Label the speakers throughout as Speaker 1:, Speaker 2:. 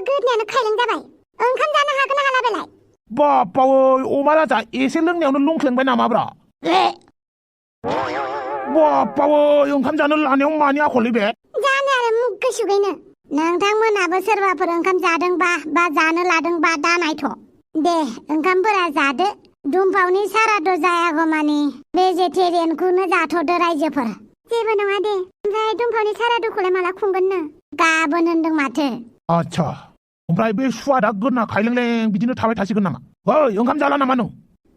Speaker 1: गोदनायानो खायलें जाबाय ओंखाम जानो हागोन ना हाला बेलाय
Speaker 2: बापावै अमा राजा एसे लोंनायावनो लुंख्लेंबाय नामाब्रा बापावै ओंखाम जानो लानायाव मानि आखललै बे
Speaker 1: जानो आरो मुग सुगैनो नोंथांमोनाबो सोरबाफोर ओंखाम जादोंबा बा जानो लादोंबा दा नायथ' दे ओंखामफोरा जादो दुमफावनि साराद' जायागौमानि भेजेटेरियानखौनो जाथ'दो रायजोफोर जेबो नङा दे ओमफ्राय दुमफावनि सारादुखौलाय माला खुंगोननो गाबोन होनदों माथो
Speaker 2: आच्छा ओमफ्राय बे सुवादा गोदना खायलेंलें बिदिनो थाबाय थासिगोन नामा ओइ ओंखाम जाला नामा नों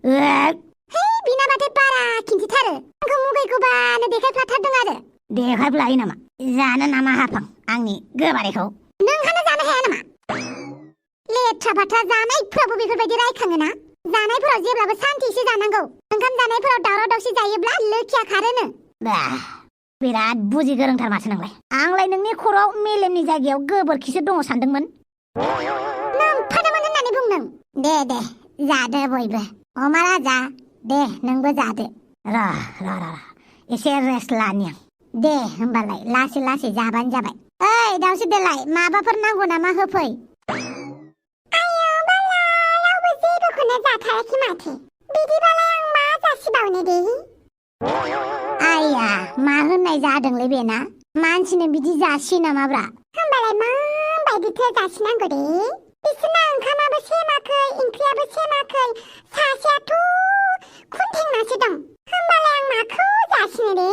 Speaker 1: है बिनाबाथाय बारा खिन्थिथारो आंखौ मुगैगौबानो देखायफ्लाथारदों आरो
Speaker 3: देखायफ्लायो नामा जानो नामा हाफां आंनि गोबारैखौ
Speaker 1: नोंहानो जानो हाया नामा लेथ्रा बाथ्रा जानायफ्रावबो बेफोरबायदि रायखाङोना जानायफोराव जेब्लाबो सान्थिसो जानांगौ ओंखाम जानायफोराव दावराव दावसि जायोब्ला लोखिया खारोनो
Speaker 3: बिराद बुजि गोरोंथार माथो नोंलाय आंलाय नोंनि खर'आव मेलेमनि जायगायाव गोबोरखिसो दङ सानदोंमोन
Speaker 1: नोमफादोंमोन होननानै बुंदों
Speaker 3: दे जादो बयबो अमा राजा दे नोंबो जादो र एसे रेस्ट लानि आं दे होमबालाय लासै लासै जाबानो जाबाय ओइ दाउसो देलाय माबाफोर नांगौ नामा होफै
Speaker 1: आयौ बाला रावबो जेबोखौनो जाथाराखै माथो बिदिबालाय आं मा जासिबावनो दे
Speaker 3: आइया मा होननाय जादोंलै बेना मानसिनो बिदि जासि नामाब्रा
Speaker 1: होमबालाय माबायदिथो जासिनांगौ दे बिसोरना ओंखामाबो सेमाखै ओंख्रियाबो सेमाखै सासेयाथ' खुन्थेंनासो दं होमबालाय आं माखौ जासिनो दे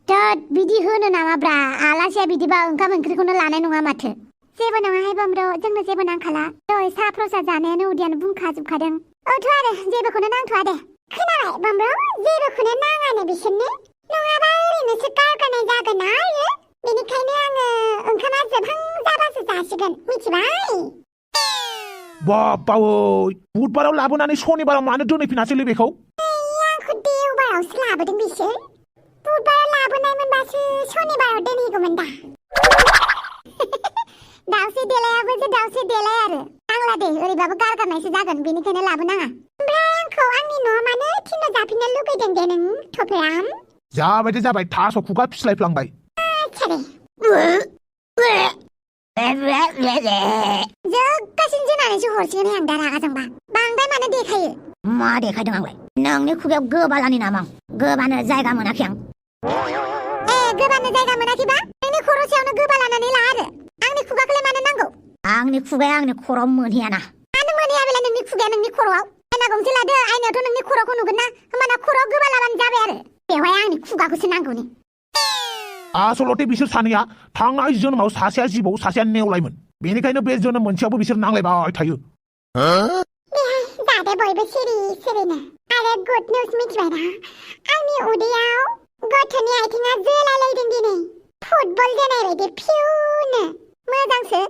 Speaker 3: थोद बिदि होनो नामाब्रा आलासिया बिदिबा ओंखाम ओंख्रिखौनो लानाय नङा माथो
Speaker 1: जेबो नङाहाय बमब्र जोंनो जेबो नांखाला दहाय साहा प्रसाद जानायानो उदैयानो बुंखाजोबखादों औथ' आरो जेबोखौनो नांथ'आ दे खोनाबाय बमब्र जेबोखौनो नाङानो बिसोरनो नङाबा ओरैनोसो गारगारनाय जागोन ना आरो बेनिखायनो आङो ओंखामा जोबहां जाबासो जासिगोन मिथिबाय
Speaker 2: बापावै बुधबाराव लाबोनानै सनिबाराव मानो दोनहैफिनासैलै बेखौ
Speaker 1: आंखौ देवबारावसो लाबोदों बिसोर बुधबाराव लाबोनायमोनबासो सनिबाराव दोनहैगौमोन दा दाउसे देलायाबो जे दाउसे देलाय आरो नांला दे ओरैबाबो गारगारनायसो जागोन बेनिखायनो लाबोनाङा ओमफ्राय आंखौ आंनि न'आव मानो थिननो जाफिननो लुगैदों दे नों थफ्लाम
Speaker 2: जाबाय थास' खुगा फिस्लायफ्लांबाय
Speaker 1: आच्छा दे जोगगासिनो जोनानैसो हरसिगोन आं दा रागा जोंबा बांद्राय मानो देखायो
Speaker 3: मा देखायदों आंलाय नोंनि खुगायाव गोबालानि नामा गोबानो जायगा मोनाखै आं
Speaker 1: गोबानो जायगा मोनाखैबा नोंनि खर' सायावनो गोबा लानानै ला आरो आंनि खुगाखौलाय मानो नांगौ
Speaker 3: आंनि खुगाया आंनि खर'आव मोनहैयाना
Speaker 1: मानो मोनहैया बेलाय नोंनि खुगाया नोंनि खर'आव आयना गंसे लादो आयनायावथ' नोंनि खर'खौ नुगोन ना होमबाना खर'आव गोबा लाबानो जाबाय आरो बेवहाय आंनि खुगाखौसो नांगौनि
Speaker 2: आसलथे बिसोर सानैया थांनाय जोनोमाव सासेया जिबौ सासेया नेवलायमोन बेनिखायनो बे जोनोम मोनसेयावबो बिसोर नांलायबाय थायो
Speaker 1: जादे बयबो सिरिनो आरो गुड निउज मिथिबायना आंनि उदैयाव गथ'नि आथिङा जोलालायदों दिनै फुटबल जोनाय बायदि फिउनो मोजांसो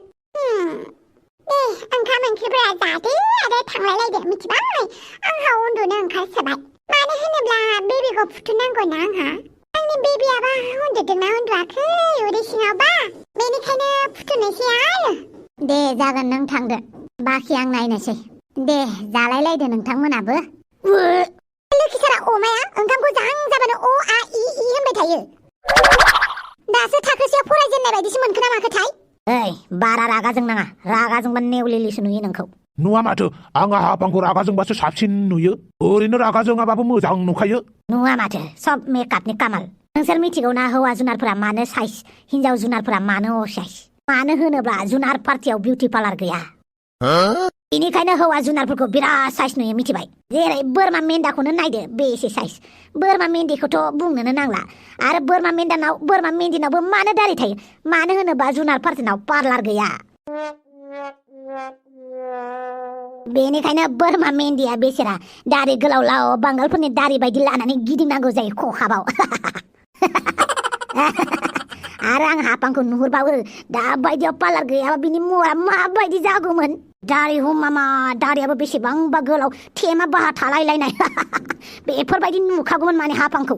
Speaker 1: दे ओंखाम ओंख्रिफोरा जादो आरो थांलायलायदो मिथिबाय आंहा उन्दुनो ओंखारसोबाय मानो होनोब्ला बेबिखौ फुथुनांगौ ना आंहा आंनि बेबियाबा उन्दुदोंना उन्दुआखै उदै सिङावबा बेनिखायनो फुथुनोसै आरो
Speaker 3: दे जागोन नों थांदो बाखि आं नायनोसै दे जालायलायदो नोंथांमोनाबो
Speaker 1: लोखिसारा अमाया ओंखामखौ जाहां जाबानो अ आ इ होनबाय थायो दासो थाखोसेयाव फरायजेननाय बायदिसो मोनखो ना माखोथाय
Speaker 3: ओइ बारा रागा जोंनाङा रागा जोंबा नेवलिलिसो नुयो नोंखौ
Speaker 2: नुवा माथो आंहा हापांखौ रागा जोंबासो साबसिन नुयो ओरैनो रागा जोङाबाबो मोजां नुखायो
Speaker 3: नुवा माथो सब मेकआपनि कामाल नोंसोर मिथिगौ ना हौवा जुनारफोरा मानो साइज हिन्जाव जुनारफोरा मानो असाइज मानो होनोब्ला जुनार पार्टियाव बिउटि पार्लार गैया बेनिखायनो हौवा जुनारफोरखौ बिराद साइज नुयो मिथिबाय जेरै बोरमा मेन्दाखौनो नायदो बेसे साइज बोरमा मेन्दिखौथ' बुंनोनो नांला आरो बोरमा मेन्दिनावबो मानो दारि थायो मानो होनोबा जुनार पार्टिनाव पार्लार गैया बेनिखायनो बोरमा मेन्दिया बेसेरा दारि गोलाव लाव बांगालफोरनि दारि बायदि लानानै गिदिंनांगौ जायो खखाबाव आरो आं हापांखौ नुहुरबावो दा बायदियाव पार्लार गैयाबा बिनि महरा माबायदि जागौमोन दारि हमामा दारियाबो बेसेबांबा गोलाव थेमा बाहा थालायलायनाय बेफोरबायदि नुखागौमोन माने हापांखौ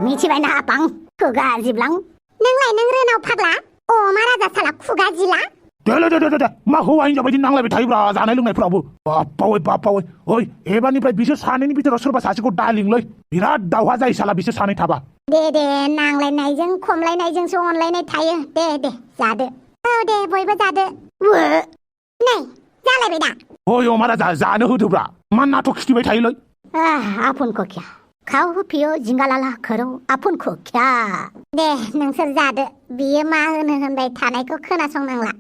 Speaker 3: मिथिबायना हापां खुगा जिबलां
Speaker 1: नोंलाय नों रोनाव फाग्ला अमा राजा साला खुगा जिला
Speaker 2: दे मा हौवा हिन्जाव बायदि नांलायबाय थायोब्रा जानाय लोंनायफ्रावबो बापावै ओइ एबारनिफ्राय बिसोर सानैनि बिथोराव सोरबा सासेखौ दालिंलै बिराद दावहा जायो साला बिसोर सानै थाबा
Speaker 1: दे नांलायनायजों खमलायनायजोंसो अनलायनाय थायो दे जादो दे बयबो जादो नै जालायबाय दा
Speaker 2: ओइ अमा राजा जानो होदोब्रा मा नाटक खिथिबाय थायोलै
Speaker 3: आफुनखौ क्या खाव होफियो जिंगालाला खरौ आफुनखौ क्या
Speaker 1: दे नोंसोर जादो बियो मा होनो होनबाय थानायखौ खोनासंनांला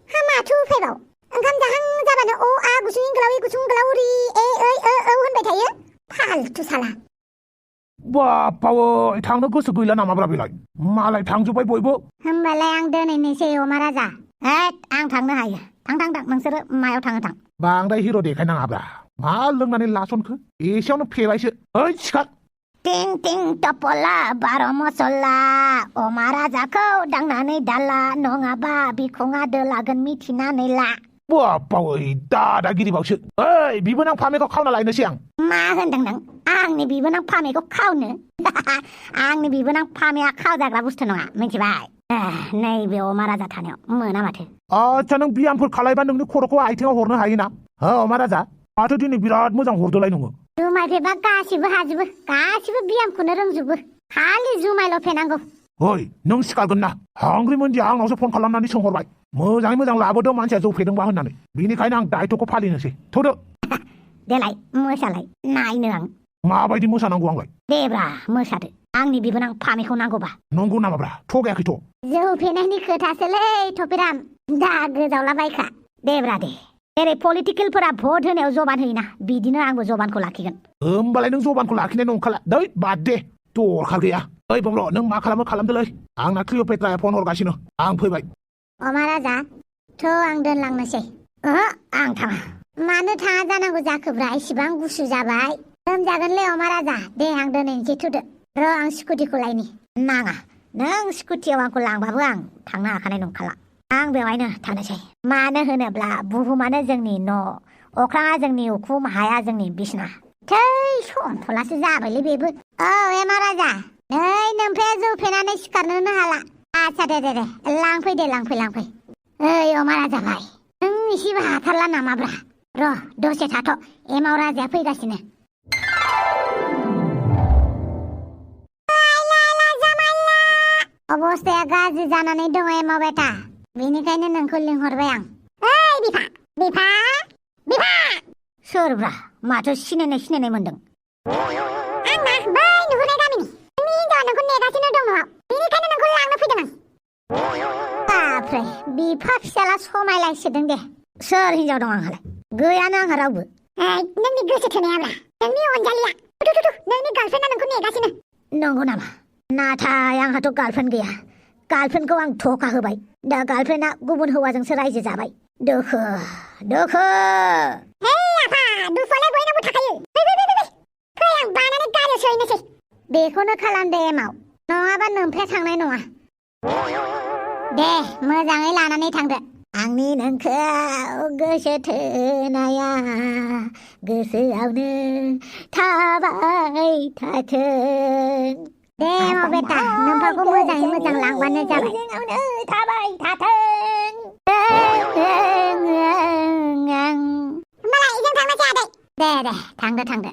Speaker 1: हा माथो उफायबाव ओंखाम जाहां जाबानो अ आ गुसुं गोलाव रि ए ओइ औ होनबाय थायो फालतु साला
Speaker 2: बापावै थांनो गोसो गैला नामाब्रा बेलाय मालाय थांजोब्बाय बयबो
Speaker 1: होमबालाय आं दोनैनोसै अमा राजा
Speaker 3: आं थांनो हायो थां नोंसोरो मायाव थाङो थां
Speaker 2: बांद्राय हिर' देखायनाङाब्रा मा लोंनानै लासनखो एसेयावनो फेबायसो ओइ सिखार
Speaker 3: टिं टिं टपला बार' मसला अमा राजाखौ दांनानै दाला नङाबा बिखङा दोलागोन मिथिनानै ला
Speaker 2: बापावै दादागिरिबावसो ओइ बिबोनां फामेखौ खावना लायनोसै आं
Speaker 3: मा होनदों नों आंनि बिबोनां फामेखौ खावनो आंनि बिबोनां फामेया खावजाग्रा बुस्थु नङा मिथिबाय नैबे अमा राजा थानायाव मोना माथो
Speaker 2: आच्छा नों बियामफोर खालायबा नोंनि खर'खौ आथिङाव हरनो हायोना हो अमा राजा माथो दिनै बिराद मोजां हरदोलाय नोङो
Speaker 1: जुमाय फेबा गासिबो हाजोबो गासिबो बियामखौनो रोंजोबो खालि जुमायल' फेनांगौ
Speaker 2: ओइ नों सिखारगोन ना हांग्रिमोनदिया आंनावसो फन खालामनानै सोंहरबाय मोजाङै मोजां लाबोदो मानसिया जौ फेदोंबा होननानै बिनिखायनो आं दायथ'खौ फालिनोसै थौदो
Speaker 3: देलाय मोसालाय नायनो आं
Speaker 2: माबायदि मोसानांगौ आंलाय
Speaker 3: देब्रा मोसादो आंनि बिबोनां फामेखौ नांगौबा
Speaker 2: नंगौ नामाब्रा थगायाखैथ'
Speaker 1: जौ फेनायनि खोथासोलै थपिराम दा गोजावलाबायखा
Speaker 3: देब्रा दे जेरै पलिटिकेलफोरा भट होनायाव जबान होयोना बिदिनो आंबो जबानखौ लाखिगोन
Speaker 2: होमबालाय नों जबानखौ लाखिनाय नंखाला दै बाद दे दरखार गैया ओइ बंल' नों मा खालामो खालामदोलै आंना क्लिअपेट्राया फन हरगासिनो आं फैबाय
Speaker 1: अमा राजा थ' आं दोनलांनोसै
Speaker 3: आं थाङा
Speaker 1: मानो थाङा जानांगौ जाखोब्रा इसिबां गुसु जाबाय लोमजागोनलै अमा राजा दे आं दोनैनोसै थुदो र' आं स्कुटिखौ लायनि
Speaker 3: नाङा नों स्कुटियाव आंखौ लांबाबो आं थांनो हाखानाय नंखाला आं बेवहायनो थांनोसै मानो होनोब्ला बुहुमानो जोंनि न' अख्राङा जोंनि उखुम हाया जोंनि बिसना
Speaker 1: थै सन्थलासो जाबायलै बेबो औ एमा राजा नै नोमफाया जौ फेनानै सिखारनोनो हाला आच्छा दे लांफै लांफै ओइ अमा राजा भाइ नों एसेबो हाथारला नामाब्रा र' दसे थाथ' एमाव राजाया फैगासिनो अबस्थाया गाज्रि जानानै दङ एमाव बेटा बेनिखायनो नोंखौ लिंहरबाय आं ओइ बिफा
Speaker 3: सोरब्रा माथो सिनायनाय मोनदों
Speaker 1: आंना बै नुहुरनाय गामिनि नोंनि हिन्जावा नोंखौ नेगासिनो दं न'आव बेनिखायनो नोंखौ लांनो फैदों आं बाफ्रे बिफा फिसाला समायलायसोदों दे
Speaker 3: सोर हिन्जाव दं आंहालाय गैयानो आंहा रावबो
Speaker 1: नोंनि गोसो थोनायाब्रा नोंनि अनजालिया नोंनि गार्लफ्रेन्डआ नोंखौ नेगासिनो
Speaker 3: नंगौ नामा नाथाय आंहाथ' गार्लफ्रेन्ड गैया गार्लफ्रेन्डखौ आं धोखा होबाय दा गार्लफ्रेन्डआ गुबुन हौवाजोंसो रायजो जाबाय दोखो
Speaker 1: हे आफा दुखुआलाय बयनावबो थाखायो फै आं बानानै गारियाव सोहैनोसै बेखौनो खालामदे एमाव नङाबा नोमफाया थांनाय नङा दे मोजाङै लानानै थांदो
Speaker 3: आंनि नोंखौ गोसो थोनाया गोसोआवनो थाबाय थाथों
Speaker 1: दे एमाव बेटा नोमफाखौ मोजाङै मोजां लांबानो जाबाय
Speaker 3: गोसोआवनो थाबाय थाथों
Speaker 1: होमबालाय जों थांनोसै आदै दे थांदो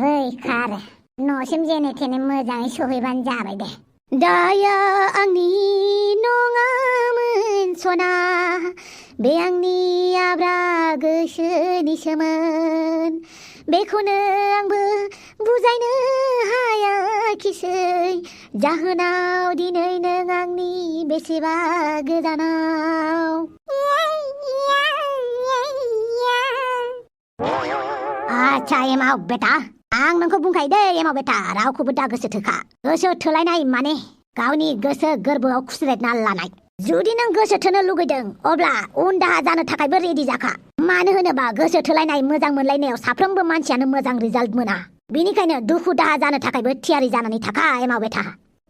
Speaker 1: रैखा आरो न'सिम जेने थेने मोजाङै सहैबानो जाबाय दे
Speaker 3: दाया आंनि नङामोन सना बे आंनि आब्रा गोसोनिसोमोन बेखौनो आंबो बुजायनो हायाखिसै जाहोनाव दिनै नों आंनि बेसेबा गोजानाव आच्छा एमाव बेटा आं नोंखौ बुंखायो दे एमाव बेटा रावखौबो दा गोसो थोखा गोसो थोलायनाय माने गावनि गोसो गोरबोआव खुस्रेदना लानाय जुदि नों गोसो थोनो लुगैदों अब्ला उन दाहा जानो थाखायबो रेडि जाखा मानो होनोबा गोसो थोलायनाय मोजां मोनलायनायाव साफ्रोमबो मानसियानो मोजां रिजाल्ट मोना बिनिखायनो दुखु दाहा जानो थाखायबो थियारि जानानै थाखा एमाव बेटा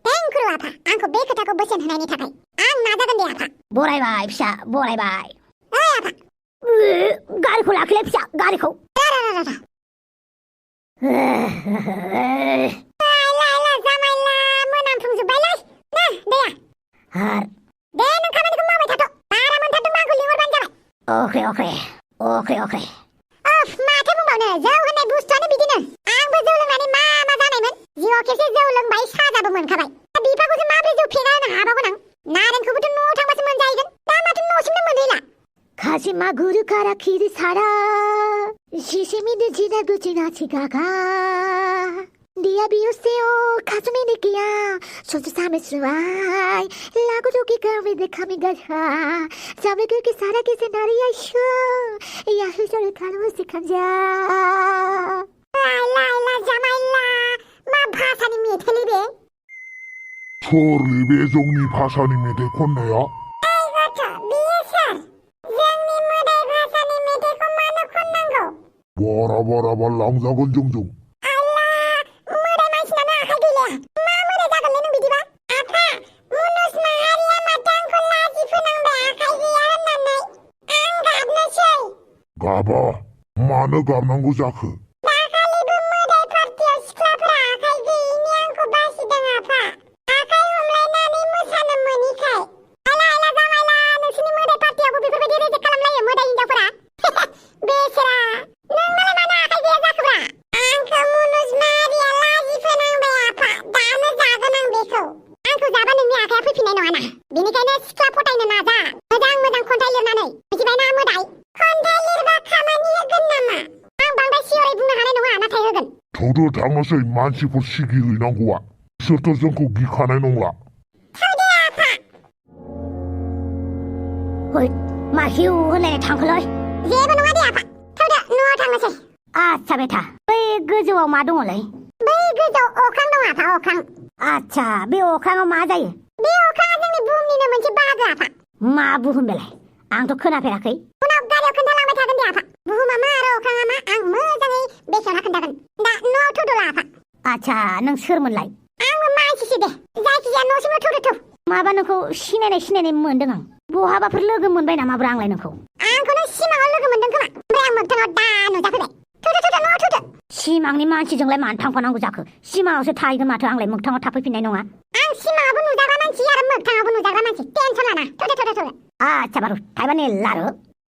Speaker 1: थेंक इउ आफा आंखौ बे खोथाखौ बोसोन होनायनि थाखाय आं नाजागोन दे आफा
Speaker 3: बरायबाय फिसा बरायबाय
Speaker 1: ओइ आफा
Speaker 3: गारिखौ लाखिलाय फिसा गारिखौ
Speaker 1: जामायला मोनामफुंजोब्बायलै ना दैया
Speaker 3: हार
Speaker 1: दे नों खामानिखौ मावबाय थाथ' बारा मोनथारदोंबा आंखौ लिंहरबानो जाबाय
Speaker 3: अके
Speaker 1: माथो बुंबावनो जौ होननाय बुस्थुआनो बिदिनो आंबो जौ लोंनानै मा जानायमोन जिउआव खेबसे जौ लोंबाय साजाबो मोनखाबाय बिफाखौसो माब्रै जौ फेना होनो हाबावगोन आं नारेंखौबोथ' न'आव थांबासो मोनजाहैगोन
Speaker 3: 마구르 가라 길을 살아 시시미드 지나고 지나치가가 니아비오세요 가슴이 느끼야 소주 사메스와이 라고조기 가미데 카미가야 잠에 그렇게 살아계세 나리야 슈 야흐저를 가로시 감자
Speaker 1: 라일라 자마일라 마 바사니 미텔리베
Speaker 2: 소리 배종니 바사님이 대콘네야
Speaker 1: 아이고 미에서 정니 무대 바사님이 되고 마누 콘난고
Speaker 2: 뭐라 랑자건 종종
Speaker 1: 알라 무대 마시나나 하길래 마 무대 작을래는 비디바 아파 무누스 마하리야 마땅 콜라지 푸낭베 아카이기 야란나나이 안 갑나셔이
Speaker 2: 가봐 마느 감난구 자크
Speaker 1: 나갈리브 무대 파티오 시클라프라 아카이기 이니안코 바시등 아파 아카이 홈라이나니 무사는 무니카이 알라 자마일라 누스니 무대 파티오 부비부비 디리지 칼람라이 무대 인자프라 베스라 능말에 마나 아카이기야 자크브라 앙크 무누스 마리아 라지 푸낭베 아파 다는 자그낭 베코 앙크 자바는 니 아카야 풀피네 노하나 미니카이는 시클라포타이는 나자 무당 콘타일르나네 비지바이나 무다이 콘타일르바 가만히 흑은나마 방방다 시오레 붕나하네 노하 나타이 흑은
Speaker 2: 저도 장어서이 만시포 시기 의난구와 서터정코 기카네 농라
Speaker 1: 터대 아파
Speaker 3: 헐 마히우 흔해 탕클러이
Speaker 1: 제부 노아디 아파 터대 누워 당어세
Speaker 3: 아차 베타 왜 그저와 마동을래
Speaker 1: 베이그저 오캉동 아파 오캉
Speaker 3: 아차 비오카노 맞아요
Speaker 1: 비오캉 등니 부음니는 문치 바그 아파
Speaker 3: 마부흠벨래 앙도 크나페라케이
Speaker 1: 문업 가려 큰달랑바 작은데 아파 부후마 마로 오캉아마 앙 무장이 베셔나 큰다근 나 노투돌 아파
Speaker 3: 아차 능 스르문라이
Speaker 1: 앙은 만시시대 자기야 노시무 투르투
Speaker 3: 마바는코 시내네 문등앙 부하바 플러그 문바이나 마브랑라이는코
Speaker 1: 앙코는 시망 얼르그 문등 그만 브랑 먹더너 다노 자크베 투투투투 노투투
Speaker 3: 시망니 만시정래 만탕권한구 자크 시마우스 타이그 마트 앙래 묵탕어 타프피네 농아
Speaker 1: 앙 시망아분 우자가 만치 야름 먹탕아분 우자가 만치 땡천하나 투투투투투
Speaker 3: 아차 바로 타이바네 라르